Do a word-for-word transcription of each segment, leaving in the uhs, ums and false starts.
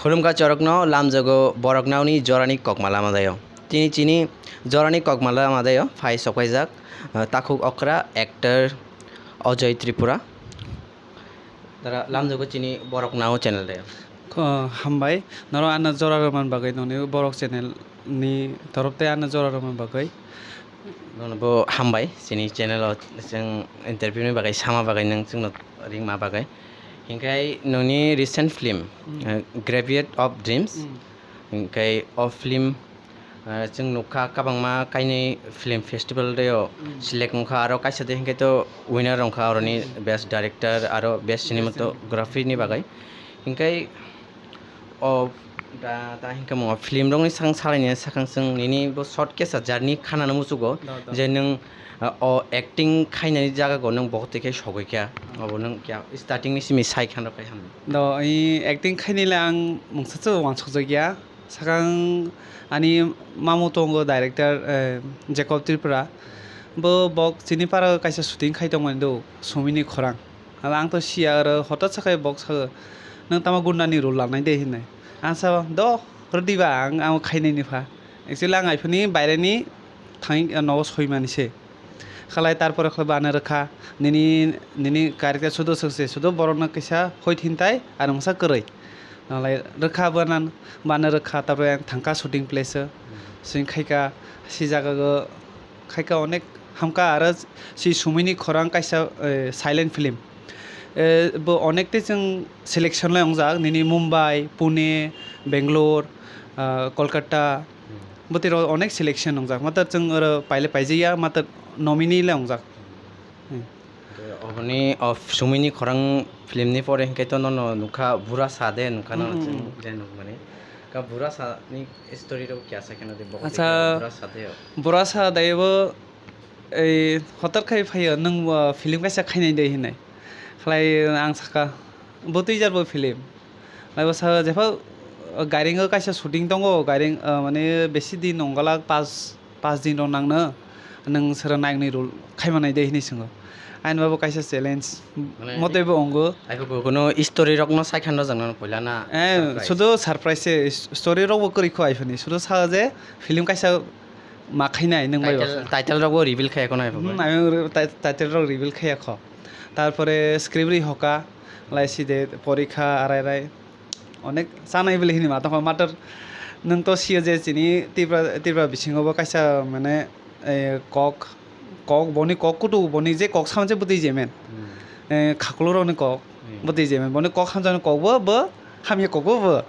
Khulumkha chorokno lamjago borok nauni jorani kokmala madaio. Tini chini jorani kokmala madaio phai sokpaijak, ah, takhuk okra actor Ajoy Tripura. Dara lamjago chini borok nao channel daio. Kho-, hambai. Norok ano jora rwmani bagwi noni borok channel ni torop tei ano jora rwmani bagwi. Nono bo hambai chini channel o chwng interview ni bagwi sama bagwi nwng chwngno ringma bagwi. Hinkhe noni recent film, Hmm. eh, Graveyard of Dreams. Hmm. Hinkhe o film, eh, chwng nukha kwbangma kainwi film festival reo Hmm. select wngkha, aro kaisa de hinkhe to winner wngkha oroni Hmm. best director aro best Best cinematography ni bagwi. Hinkhe o da, da hinkhe mo film rokni sakang salaini sakang chwng nini bo short kesa journey khanana muchugo Da, da. je nwng, ah, o acting khainani jagago nwng bohot khe sogwi kha. Hmm. Obo nwng kya starting ni simi sai khan rok khai hamni. Do, i acting khainile ang mungsa se wansukjakya. Sakang ani mamu tongo director, eh, Jacob Tripura. Bo bok chini para kaisa shooting khai tongmani do, Sumini Khorang. Hala ang to siya oro hotot sakai bok sago, "Nwng tamo gundani role lanai de," hinwi. Ang sao, "Do, rwdi ba, ang, ang khainai ni pha." Actually, ang aphani baireni thangwi nogo soimani se. Khalai tarpore khlai bana rwkha, "Nini, nini character sudo swkse, sudo borokno kisa hoit hintai, ar mungsa kwrwi." Nalai rwkha bana, bana rwkha, tarpore ang thangkha shooting place o. Swing khaika, si jaga go khaika onek hamkha, aro si Sumini Khorang kaisa, eh, silent film. Eh, bo onek tei chwng selection lai wngjak, nini Mumbai, Pune, Bangalore, ah, Kolkata, Hmm. bwtwi rok onek selection wngjak, matar chwng oro paile paijaya, matar nominee le wngjak. Hmm. Oboni, o Sumini Khorang film ni pore hinkhe to nono nukha Bura Sa de nukha nono Hmm, hmm. chwng je nukmani. Ka Bura Sa ni story rok kya sa kheno de bo Acha, Bura Sa de. Bura Sa de bo ei hotar khai phaio, "Nwng bo film kaisa khainai de," hinwi. Khlai ang sakha, "Bo twijar bo film." Laibo sa jepha, uh, Gairing o kaisa shooting tongo, Gairing, uh, mane besi din onggalak, pas, pas din rok nangno, nwng sero nayokni role khaima nai de hinwi swngo. Aini babo kaisa challenge Mane motoi bo ongo. Aiko kuno story rokno saikha no jangno poila na Eh, surprise? Sudo surprise se, story rok bo kwrwi kho aifani. Sudo sa je film kaisa ma khainai nwng bai Title, bakha. Title rok bo reveal khaya kono aifani. Hmm, ayo re-, ti-, title rok reveal khaya kho. Tarpore script ri hoka, lai si de porikha arai rai. Onek chanai bili hini ma tongkha matter. Nwng to siyo je chini Tripura, Tripura bisingo bo kaisa mane, eh, kok, kok boni kok kutu boni je kok samse bwtwi je men. Hmm. Eh, khaklurokni kok Hmm. bwtwi je men. Boni kok hamjakni kok bo, bo hamya kok bo, bo.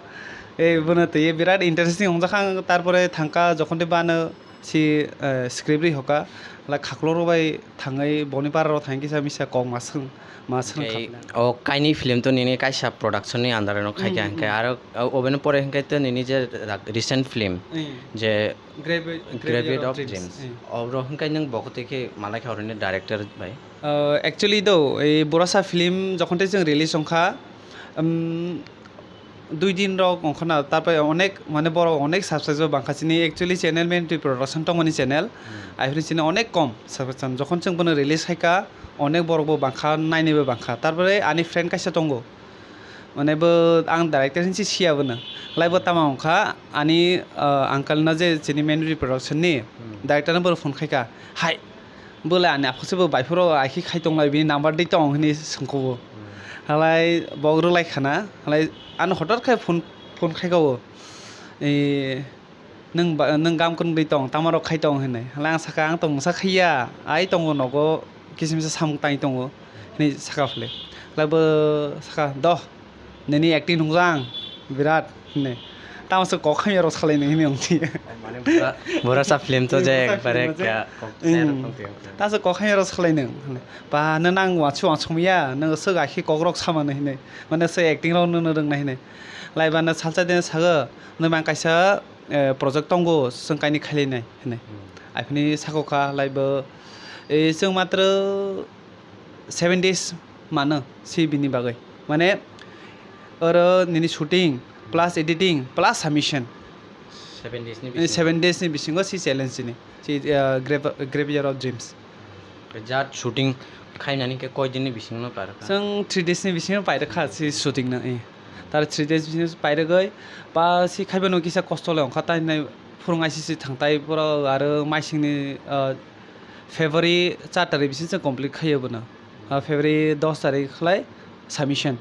Eh, bono twi birat interesting wngjak ang, tarpore thangka jokhon tei bano si, eh, script ri hoka, la khaklurok bai thangwi boni para rok thangwi kisa misa kok ma swng, ma swng Oke, kha. O kaini film to nini kaisa production ni under no khaikha Hmm, hinkhe hmm. aro o-, oboni pore hinkhe to nini je rak-, recent film Hmm. je Gravi-, Graveyard Graveyard of of Dreams. Dreams. Hmm. Obro hinkhe nwng bokotwi khe malai kha oroni director bai. Uh, actually do, ei Borasa film jokhon tei chwng release wngkha, um, dui din rok wngkha na, tarpore onek, mane, borok onek subscriber bangkha chini, actually channel main twi production tongmani channel, Hmm. aifri chini onek kom subscription. Jokhon chwng bono release khaika, onek borok bo bangkha, nainaibo bangkha. Tarpore ani friend kaisa tongo, mane, bo ang director hinsi siya bono, lai bo tama wngkha ani, ah, uncle no je chini main twi production ni Hmm. director no bono phone khaika, hai, Bo le ani aphakse bo bai phuru aikhe khai tonglai, bini number dei tong hwnwi swngkhubo. Hmm. Halai bo rwlai khana, halai ano hotot khe phone, phone khai kha o. "E, nwng ba, nwng gam kwrwng dei tong, tamo rok khai tong?" hwnwi. Halai ang sakha, "Ang tong mungsa khaiya, ai tongo nogo, kisa misa samung tang tongo," hwnwi sakha phale. Halai bo sakha, "Doh, nini acting nungjang birat," hwnwi. Tamo se kok hamya rok salai nang hwnwi wngdi. Mane bura, bura sa film to je Bura sa film ekbare to je. Kya kok Hmm. tong tong. Ta se kok hamya rok salai nang hwnwi. Ba, no nang wachu wachu ya, no se gakhi kok rok sama nang hwnwi. Mane se acting rok no, no rwng nang hwnwi. Lai ba no salsa den sago, no mang kaisa, eh, project tongo, seng kaini khailai nai hwnwi. Hmm. Aphini sako kha, lai bo, eh, seng matro seven days mano si bini bagwi. Mane, oro nini shooting, plus editing, plus submission. Seven days ni Eh, bisingo? Seven days ni bisingo si challenge ni. Si, uh, Grave-, Graveyard of Dreams. Jat shooting khainani khe koi din ni bisingo no pairokha? Chwng three days ni bisingo pairokha si shooting no, eh. Tar three days bising pairwgwi ba si khaibano kisa kosto le ongkha, tai hinai phwrwng I C C thangtai borok aro maisingni, ah, February char tarik bising chwng complete khaiyo bono. Ah, February dos tarik khlai submission.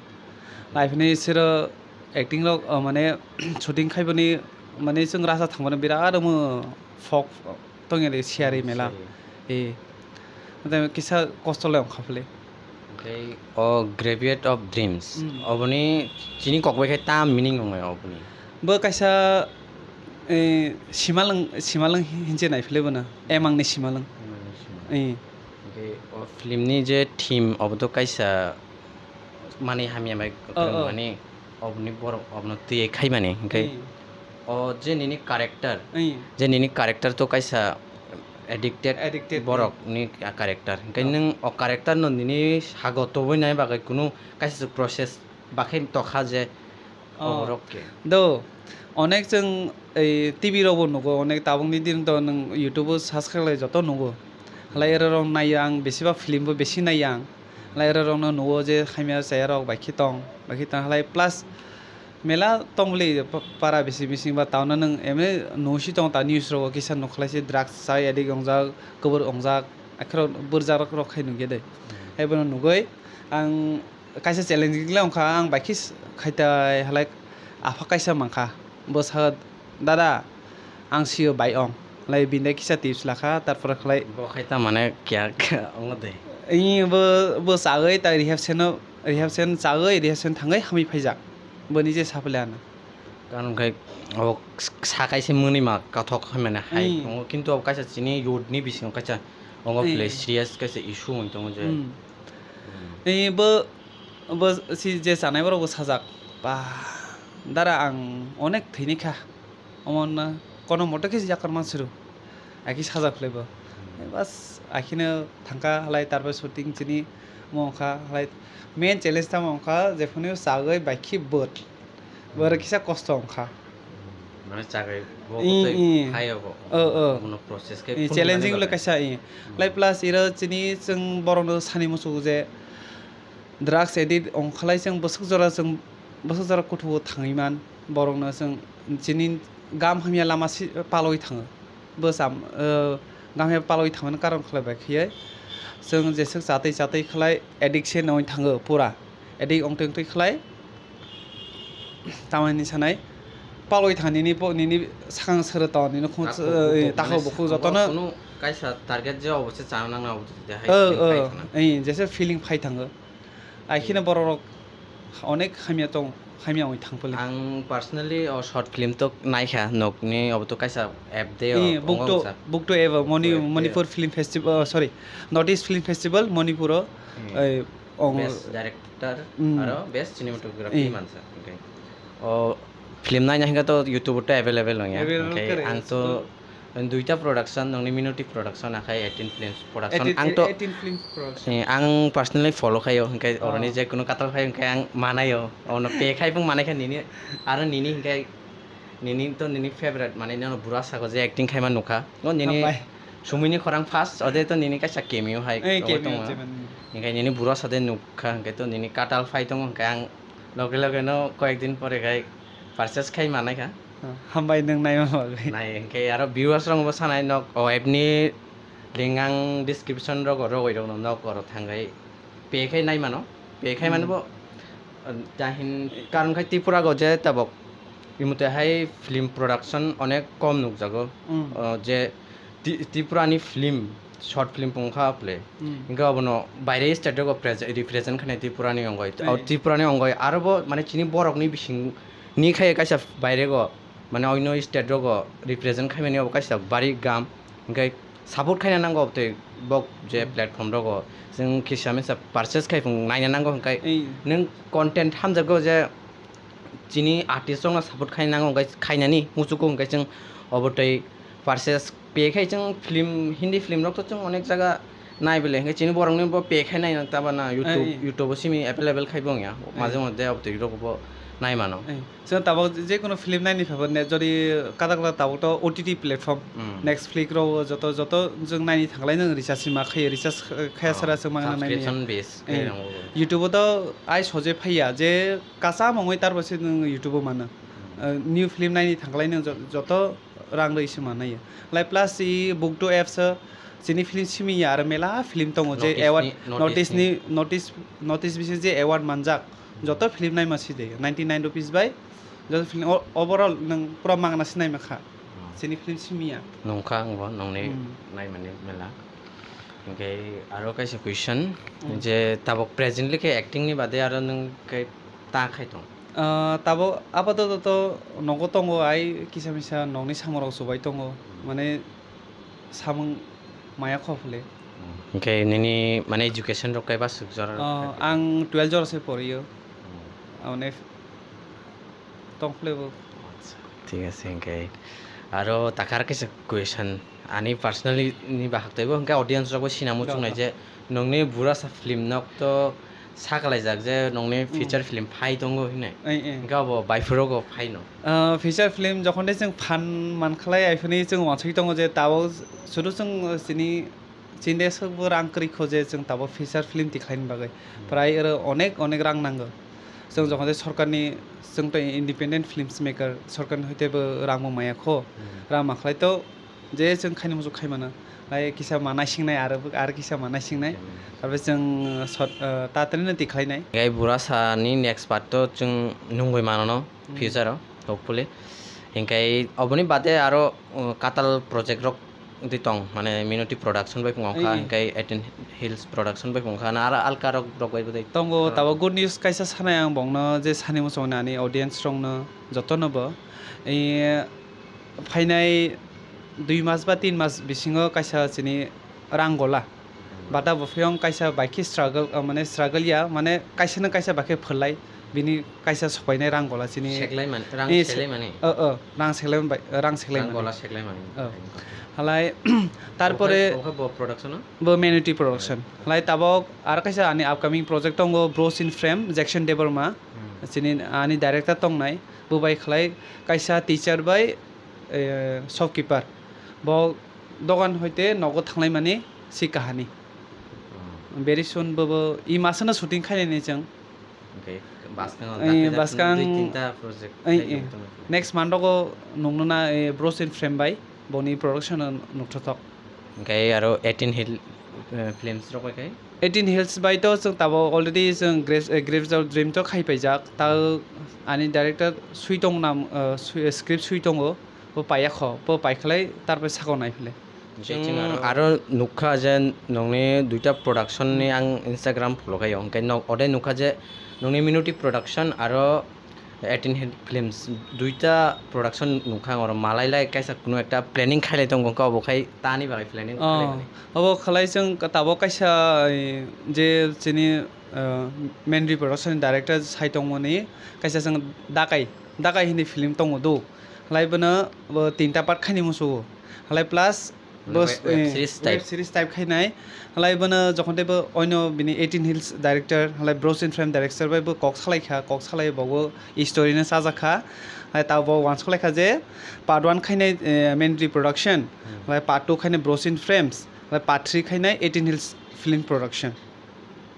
Lai phini sero acting rok, ah, mane shooting khaiboni mane chwng rasa thangmani birat omo fok tongya de siyari mela. Siyari. Eh. Tei kisa kosto le ongkha phale. Oke, o Graveyard of Dreams. Hmm. Oboni chini kok bai khe tam meaning wngnai oboni. Bo kaisa, eh, simalwng, simalwng hinse nai phale bono. Emangni simalwng. Emangni simalwng. Eh. Oke, o film ni je theme obo to kaisa mani hamya bai kwrwng mani. Oboni borok obno twiwi khaimani, hwnkhe o je nini character, je nini character to kaisa addicted borokni character, hwnkhe nwng o character no nini sago tubui nai bagwi kunu kaisa se process bakhe tokha je oborok khe. Do, onek chwng ei T V rokbo nugo, onek tabukni din to nwng YouTube o search khlai joto nugo. Halai ero rok naiyo, ang besiba film bo besi naiyo ang. Halai ero rokno nugo je hamya chaya rok bai khe tong, bai khe tong halai plus mela tong bwle pa-, para bisi bising ba town o nwng emni nusi tong ta news rogo kisa nukhlai se drugs chai addict ongjak, kwbur ongjak, akhoro burjak rok, rok khai nukya de. Hai bono nugui ang kaisa challenge le ongkha, ang bai khe khai tai halai apha kaisa mankha, bo sa, "Dada, ang sio bai ong." Lai bini kisa tips lakha, tarpore khlai. Bo khai ta mane kya ongo de. Ini bo, bo chagwi ta rehab seno, rehab sen chagwi, rehab sen thangwi hamwi phaijak. Boni je saphile ano. Karon khai o sakai se mwnwi ma kathok hai mane hai ongo, kintu o kaisa chini youth ni bisingo kaisa ongo play serious kaisa issue wng tongo je. Hmm. Ini bo, bo si je chanai borok bo sajak. Ba, dara ang onek thwini kha. Omo wngna kono moto khe yakarma suru. Aki sajak khlaibo. Hmm. Bas, akhino thangkha halai tarpore shooting chini omo wngkha halai main challenge tamo wngkha jephunu chagwi bai khe bwt. Bwrwi kisa kosto wngkha. Mane chagwi bo tei hai obo. O, o. Bono process khe phunuknani bagwi. Challenging le kaisa i. Hmm. Lai plus iro chini chwng borokno sani muchungo je drugs addict wngkhalai chwng bwswk jora chwng bwswk jora kuthuk o thangwi man. Borokno chwng chini gam hamya lama si palwi thango. Bwsam, eh, gam hamya palwi thangmani karon khlai bai khiye chwng jeswk chatwi chatwi khlai addiction wng thango pura. Addict wngtwi wngtwi khlai tamani sanai palwi thang nini po, nini sakang sero tong nini khung, eh, takhuk bukhuk jotono. Kaisa target je obo se chana nang na obo hai. Oh, oh. Jese feeling phai thango. Ai kheno borok rok onek hamya tong, hamya oi thang pole. Ang personally o short film to naikha, nokni obo to kaisa app de o, eh, book to, book to app o, Moni-, Manipur Film Festival, oh, sorry, North East Film Festival Manipur o, hmm, eh, ong-, best director, hmm, aro best cinematography, eh, mansa. Okay. O film naina hingka to YouTube to available ongya. Available. Okay, kare. Ang to duita production, nongni Minoti Production, akhai eighteen Films Production. Eighteen, ang to, eighteen Films Production. Eh, ang personally follow khaio, hingke, oh, oroni je kunu katal khai hingke ang manaio. Ono pay khai bung manai kha nini, aro nini hingke nini to nini favorite, mane nono bura sago je acting khaima nukha. O nini hambai. Sumini khorang first, ode to nini kaisa cameo hai. Eh, obo cameo tongo. Hingke nini bura sade nukha, hingke to nini katal phai tongo, hingke ang loge loge no koyek din pore khai purchase khai manai kha. Oh, hambai nwng naima bagwi. Nai, hingke aro viewers rok bo sanai nok, o app ni link ang description rogo rogoi rok no nok oro thangwi pay khai nai mano. Pay khai mano bo, hmm, tahin karon khai Tripura go je tabok imute hai film production onek kom nukjago. Hmm. O je Ti-, Tripura ni film, short film pungkha play. Hmm. Hingke obono baire state rogo prese-, represent khainai Tripura ni ongoi. Ai. O Tripura ni ongoi aro bo mane chini borok ni bising ni khai kaisa baire go. Mane oino state rogo represent khaimani obo kaisa bari gam, hingke support khaina nango tei bok je, hmm, platform rogo chwng kisa misa purchase khai phung naina nango, hingke, ei, nwng content hamjakgo je chini artist rokno support khaina nango, hingke khainani muchugo, hingke chwng obo tei purchase pay khai chwng film, Hindi film rok to chwng onek jaga nai bele, hingke chini borok ni bo pay khai nai tabana YouTube, ei, YouTube o simi available khai bo wngya, ei, maje moddhe obo twi rok bo Nai mano. Eh, chwng tabuk je kono film naini phaibo ne, jodi kada kada tabuk to O T T platform, Hmm. Netflix rok joto, joto chwng naini thanglai nwng recharge ma khayo, recharge khaya Oh, sara chwng mangna nai maya. Subscription base Eh, khe rang o. YouTube o to ai soje phaiya je kasa mongwi tarbo se nwng YouTube o mano. Hmm. Eh, new film naini thanglai nwng jo-, joto rang rwi se mannai. Lai plus i Buktu apps o chini film simi ya aro mela film tongo je Notice award ni, notice notice ni. Ni, notice, notice bisi je award manjak joto film naima si de ninety nine rupees bai joto film o-, overall nwng pura mangna se naima kha. Hmm. Chini film simi ya. Nungkha ang bo nongni Hmm. naimani mela. Hingke aro kaisa question Hmm. je tabok presently khe acting ni bade aro nwng khe ta khai tong? Ah, tabok apatot to nogo tongo, ai kisa misa nokni samung rok chubai tongo, mane samung maya kho phule. Hingke nini mane education rok kaiba swk jora rok Ah, khe? Ang twelve jora se poriyo. Hmm. Amone tong phule bo. Acha, thik ase, hingke aro takar kaisa question, ani personally ni bahak teibo, hingke audience rok bo sina muchung nai je nongni Burasa film nok to sakalaijak je nongni feature film phai tongo hinwi. Ai, ai. Hingke abo bai phuru go phai no. Ah, feature film jokhon de chwng phan man khlai, ai phani chwng wansuk tongo je tabok suru chwng, ah, chini, chini de swkbo rang kwrwi kho je chwng tabok feature film tikhlaini bagwi. Hmm. Prai oro onek, onek rang nango. Chwng jokhon de sorkarni, chwng to independent films maker, sorkarni hoite bo rang bo maya kho. Hmm. Rang ma khlai to je chwng khaini muchung khai mano. Lai kisa ma naisingnai aro, aro kisa ma naisingnai. Hmm. Arbo chwng, ah, sot, ah, tatari no tikhlainai. Gai Burasa ni next part to chwng nungwi mano no. Hmm. Future o, hopefully. Hingke oboni bade aro, uh, katal project rok di tong, mane Minoti Production bai phung kha, Ei. Hingke eighteen Hills Production bai phung kha, na aro alka rok, rok bai bwdai. Tongo, aro tabok good news kaisa sanai ang bongno je sani muchung nani audience rokno jotono bo. Ei, phainai dui mas ba tin mas bisingo kaisa chini rang gola. Bata bo phiyong kaisa bai khe struggle, ah, mane struggle ya, mane kaisa no kaisa bai khe phwlai, bini kaisa sopainai rang gola chini. Seklai man, rang Eh, se-, seklai mani. Oh, oh, rang seklai man bai, rang seklai Rang mani. Gola seklai mani. Oh. Halai, tarpore Okhe, okhe bo production o? Bo Menity Production. Halai tabok aro kaisa ani upcoming project tongo, Bros in Frame, Jackson Debbarma. Hmm. Chini ani director tongnai, bo bai khlai kaisa teacher bai, eh, shopkeeper. Bo dogan hoite nogo thanglai mani si kahani. Hmm. Very soon bo, bo i masano shooting khainani chwng. Okay, baskang Ei, dakti dakti baskang dui tinta project Ei, khlai ei. Tongmo. Next month rogo nungno na, eh, Bros in Frame bai boni production o nukthok. Hingke aro eighteen Hill, eh, Films rok bai khe? Eighteen Hills bai to chwng tabok already chwng Grapes, eh, Grapes of Dream to khai paijak. Ta ani director sui tong nam, eh, sui, eh, script sui tongo. Bo paiya kho, bo paikhlai tarpore sakao naiphile. Hingke chwng Chwng aro aro nukha je nongni duita production ni ang Instagram follow khaio. Hingke nok ode nukha je nongni Minoti Production aro eighteen Hill Films duita production nukha ang oro malai lai kaisa kunu ekta planning khailai tongo khe obo khai tani bagwi planning Oh, khailai mani. Obo khlai chwng tabok kaisa, eh, je chini, eh, Menry Production ni director sai tongmani kaisa chwng Dakai, Dakai hwnwi film tongo do. Halai bono bo tinta part khaini musugo. Halai plus Bo web, s-, web eh, series web type. Series type khainai. Halai bono jokhon teibo oino bini eighteen Hills director, halai Bros in Frame director bai bo kok salai kha, kok salai bo bo story no sajak kha. Hai ta bo wansuk lai kha je part one khainai, eh, Menry Production, Hmm. halai part two khainai Bros in Frames, halai part three khainai eighteen Hills Film Production.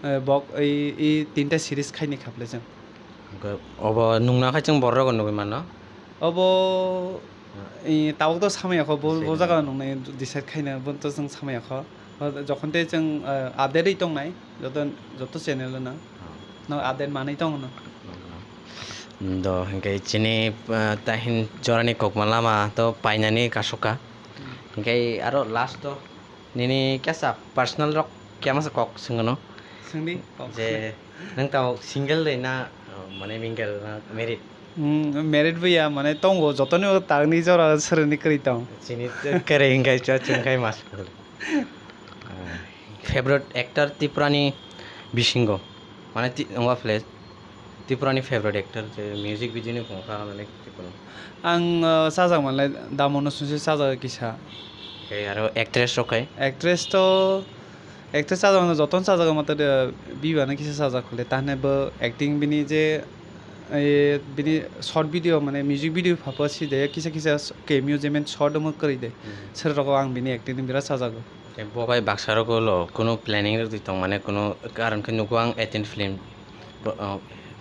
Eh, bok ei, ei tinta series khaini kha phle chwng. Hwnkhe obo nungna khai chwng borok rok nugwi mano? Obo, Hmm. eh, tabuk to samaya kho, bo, bo Same. Jaga nungnai decide khaina, bo to chwng samaya kho. O, jokhon tei chwng, eh, update ri tongnai, joto, joto channel no. Hmm. No update manwi tongo no. Hmm. Do, hwnkhe chini, eh, tahin jorani kokma lama to painani kasukha. Hmm. Hwnkhe aro last to Nini kesa personal rok kemasa kok swngno? Swngdi, kok. Je, nwng tamo single de na, oh, mane mingle na married? Hmm, married bo ya, mane tongo, jotoni bo tangni jora swrwngni kwrwi tong. Chini to kwrwi hwnkhe chwng khai mas. Ah, favorite actor Tripura ni bisingo? Mane ti-, wngma phle Tripura ni favorite actor je music video ni phung kha mane. Ang, uh, sajak manlai Damono sungsi sajak kisa. Khe aro actress rok khai? Actress to, actress sajak mano jotono sajak mata de Biba no kisa sajak khole, tahne bo acting bini je Eh, bini short video, mane music video phapo si de, kisa kisa s-, cameo jemen short omo kwrwi de. Hmm. Sir rogo ang bini acting ni birat sajago. Tei bo bai baksa rogo lo kuno planning rok di tong, mane kuno karon khe nugo ang eighteen film, bo, uh,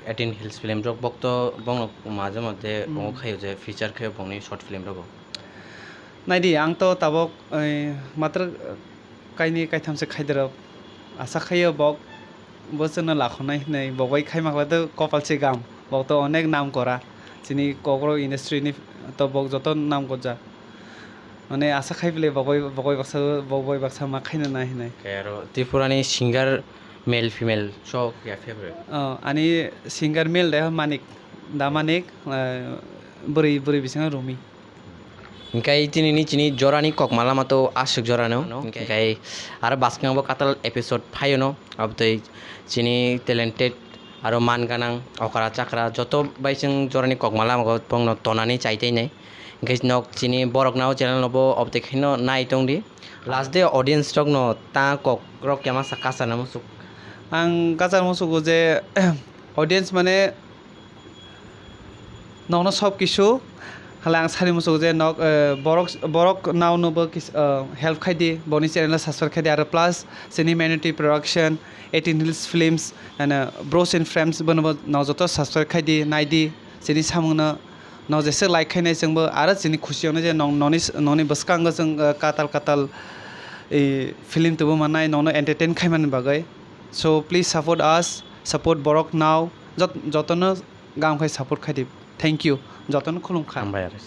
eighteen Hills film rok bok to bongno maje mote Hmm. omo khayo je feature khayo bongni short film rogo. Naidi, ang to tabok, eh, matwr, eh, kaini kaitham se khaidirok. Asa khaio bok bo chwngno lakhonai hinwi, bok bai khai makla to kopal se gam. Bok to onek nam kora. Chini Kokborok industry ni to bok joto nam gorjak. Mane asa khai bile bok bai, bok bai baksa, bok bai baksa ma khaina nai hinwi. Khe aro Tripura ni singer male female so ya favorite? Oh, ani singer male de Manik, da Manik, eh, bwrwi, bwrwi bisingo Rumi. Hingkai tini ni chini jora ni kokma lama to aswk jora no. Hingkai aro bwskang bo katal episode phaio no. Abotwi chini talented aro man ganang okra chakra joto bai chwng jora ni kokma lama go bongno tonani chai tei nai. Hingkai nok chini borok nao channel no bo abotwi khaino nai tong di. Last day audience rok no ta kok rok kema sa kasa na musuk. Ang kasa musugo je audience mane nokno sob kisu hala ang sari musugo je nok, eh, borok, borok nao no bo kis-, eh, help khai di, boni channel o subscribe khai di, aro plus chini Manity Production, eighteen Hills Films, and, eh, Bros in Frames bono bo nok joto subscribe khai di, nai di, chini samung no nok jesa like khai nai chwng bo aro chini khusi ono je nok noni, noni bwskango chwng, eh, katal katal, eh, film tubu mannai nokno entertain khai mani bagwi. So please support us, support borok nao jot-, jotono gam khai support khai di. Thank you. Jotono khulum kha. Hambai aro.